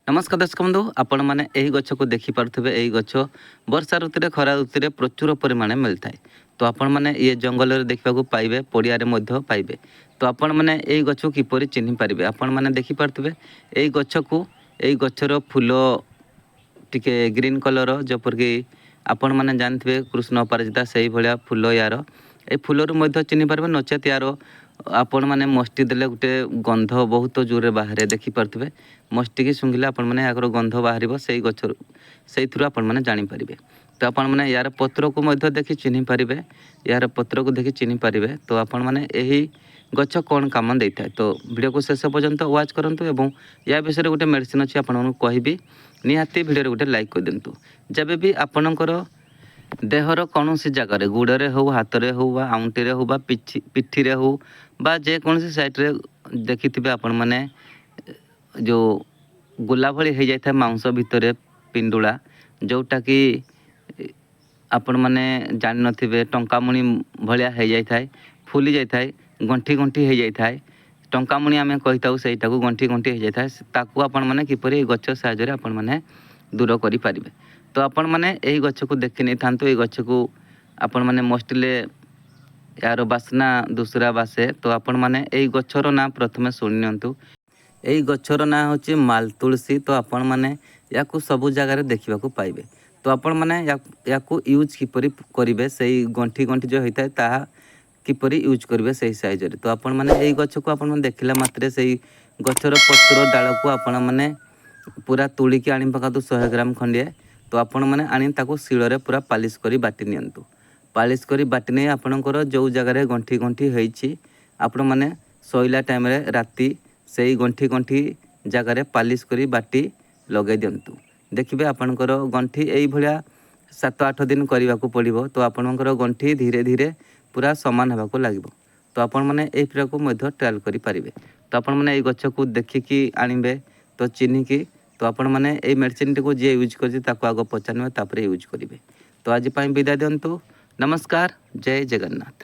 ନମସ୍କାର ଦର୍ଶକ ବନ୍ଧୁ, ଆପଣମାନେ ଏହି ଗଛକୁ ଦେଖିପାରୁଥିବେ। ଏହି ଗଛ ବର୍ଷା ଋତୁରେ, ଖରା ଋତୁରେ ପ୍ରଚୁର ପରିମାଣରେ ମିଳିଥାଏ। ତ ଆପଣମାନେ ଇଏ ଜଙ୍ଗଲରେ ଦେଖିବାକୁ ପାଇବେ, ପଡ଼ିଆରେ ମଧ୍ୟ ପାଇବେ। ତ ଆପଣମାନେ ଏହି ଗଛକୁ କିପରି ଚିହ୍ନି ପାରିବେ? ଆପଣମାନେ ଦେଖିପାରୁଥିବେ ଏଇ ଗଛକୁ। ଏଇ ଗଛର ଫୁଲ ଟିକେ ଗ୍ରୀନ୍ କଲର୍, ଯେପରିକି ଆପଣମାନେ ଜାଣିଥିବେ କୃଷ୍ଣ ଅପରାଜିତା, ସେଇଭଳିଆ ଫୁଲ ୟାର। ଏଇ ଫୁଲରୁ ମଧ୍ୟ ଚିହ୍ନି ପାରିବେ। ନଚେତ୍ ୟାର ଆପଣମାନେ ମଷ୍ଟି ଦେଲେ ଗୋଟେ ଗନ୍ଧ ବହୁତ ଜୋରରେ ବାହାରେ। ଦେଖିପାରୁଥିବେ, ମଷ୍ଟିକି ଶୁଙ୍ଘିଲେ ଆପଣମାନେ ଏହାର ଗନ୍ଧ ବାହାରିବ ସେଇ ଗଛରୁ, ସେଇଥିରୁ ଆପଣମାନେ ଜାଣିପାରିବେ। ତ ଆପଣମାନେ ୟାର ପତ୍ରକୁ ମଧ୍ୟ ଦେଖି ଚିହ୍ନି ପାରିବେ, ୟାର ପତ୍ରକୁ ଦେଖି ଚିହ୍ନି ପାରିବେ। ତ ଆପଣମାନେ ଏହି ଗଛ କ'ଣ କାମ ଦେଇଥାଏ, ତ ଭିଡ଼ିଓକୁ ଶେଷ ପର୍ଯ୍ୟନ୍ତ ୱାଚ୍ କରନ୍ତୁ ଏବଂ ୟା ବିଷୟରେ ଗୋଟେ ମେଡ଼ିସିନ୍ ଅଛି, ଆପଣମାନଙ୍କୁ କହିବି। ନିହାତି ଭିଡ଼ିଓରେ ଗୋଟେ ଲାଇକ୍ କରିଦିଅନ୍ତୁ। ଯେବେ ବି ଆପଣଙ୍କର ଦେହର କୌଣସି ଜାଗାରେ, ଗୋଡ଼ରେ ହେଉ, ହାତରେ ହେଉ ବା ଆଉଣ୍ଟିରେ ହେଉ ବା ପିଠିରେ ହେଉ ବା ଯେକୌଣସି ସାଇଡ଼୍ରେ ଦେଖିଥିବେ ଆପଣମାନେ ଯେଉଁ ଗୋଲା ଭଳି ହେଇଯାଇଥାଏ ମାଂସ ଭିତରେ ପିଣ୍ଡୁଳା, ଯେଉଁଟାକି ଆପଣମାନେ ଜାଣିନଥିବେ, ଟଙ୍କାମୁଣି ଭଳିଆ ହେଇଯାଇଥାଏ, ଫୁଲି ଯାଇଥାଏ, ଗଣ୍ଠି ଗଣ୍ଠି ହେଇଯାଇଥାଏ, ଟଙ୍କାମୁଣି ଆମେ କହିଥାଉ ସେଇଟାକୁ, ଗଣ୍ଠି ଗଣ୍ଠି ହେଇଯାଇଥାଏ, ତାକୁ ଆପଣମାନେ କିପରି ଏଇ ଗଛ ସାହାଯ୍ୟରେ ଆପଣମାନେ ଦୂର କରିପାରିବେ? ତ ଆପଣମାନେ ଏହି ଗଛକୁ ଦେଖି ନେଇଥାନ୍ତୁ। ଏଇ ଗଛକୁ ଆପଣମାନେ ମଷ୍ଟିଲେ ଏହାର ବାସ୍ନା ଦୁସରା ବାସେ। ତ ଆପଣମାନେ ଏଇ ଗଛର ନାଁ ପ୍ରଥମେ ଶୁଣି ନିଅନ୍ତୁ। ଏଇ ଗଛର ନାଁ ହେଉଛି ମାଲ ତୁଳସୀ। ତ ଆପଣମାନେ ୟାକୁ ସବୁ ଜାଗାରେ ଦେଖିବାକୁ ପାଇବେ। ତ ଆପଣମାନେ ୟାକୁ ୟୁଜ୍ କିପରି କରିବେ, ସେଇ ଗଣ୍ଠି ଗଣ୍ଠି ଯେଉଁ ହେଇଥାଏ ତାହା କିପରି ୟୁଜ୍ କରିବେ ସେଇ ସାହାଯ୍ୟରେ? ତ ଆପଣମାନେ ଏଇ ଗଛକୁ ଆପଣମାନେ ଦେଖିଲା ମାତ୍ରେ ସେଇ ଗଛର ପତ୍ର ଡାଳକୁ ଆପଣମାନେ ପୁରା ତୋଳିକି ଆଣି ପକାନ୍ତୁ 100 ଗ୍ରାମ ଖଣ୍ଡିଏ। ତ ଆପଣମାନେ ଆଣି ତାକୁ ଶିଳରେ ପୁରା ପାଲିସ କରି ବାଟି ନିଅନ୍ତୁ। ପାଲିସ କରି ବାଟି ନେଇ ଆପଣଙ୍କର ଯେଉଁ ଜାଗାରେ ଗଣ୍ଠି ଗଣ୍ଠି ହେଇଛି, ଆପଣମାନେ ଶୋଇଲା ଟାଇମ୍ରେ ରାତି ସେଇ ଗଣ୍ଠି ଗଣ୍ଠି ଜାଗାରେ ପାଲିସ କରି ବାଟି ଲଗାଇ ଦିଅନ୍ତୁ। ଦେଖିବେ ଆପଣଙ୍କର ଗଣ୍ଠି, ଏଇଭଳିଆ 7-8 ଦିନ କରିବାକୁ ପଡ଼ିବ। ତ ଆପଣଙ୍କର ଗଣ୍ଠି ଧୀରେ ଧୀରେ ପୁରା ସମାନ ହେବାକୁ ଲାଗିବ। ତ ଆପଣମାନେ ଏଇ ପ୍ରିୟକୁ ମଧ୍ୟ ଟ୍ରାଏଲ୍ କରିପାରିବେ। ତ ଆପଣମାନେ ଏଇ ଗଛକୁ ଦେଖିକି ଆଣିବେ, ତ ଚିହ୍ନିକି। ତ ଆପଣମାନେ ଏଇ ମେଡ଼ିସିନଟିକୁ ଯିଏ ୟୁଜ୍ କରିଛି ତାକୁ ଆଗ ପଚାରିନେବେ, ତାପରେ ୟୁଜ୍ କରିବେ। ତ ଆଜି ପାଇଁ ବିଦାୟ ଦିଅନ୍ତୁ। ନମସ୍କାର, ଜୟ ଜଗନ୍ନାଥ।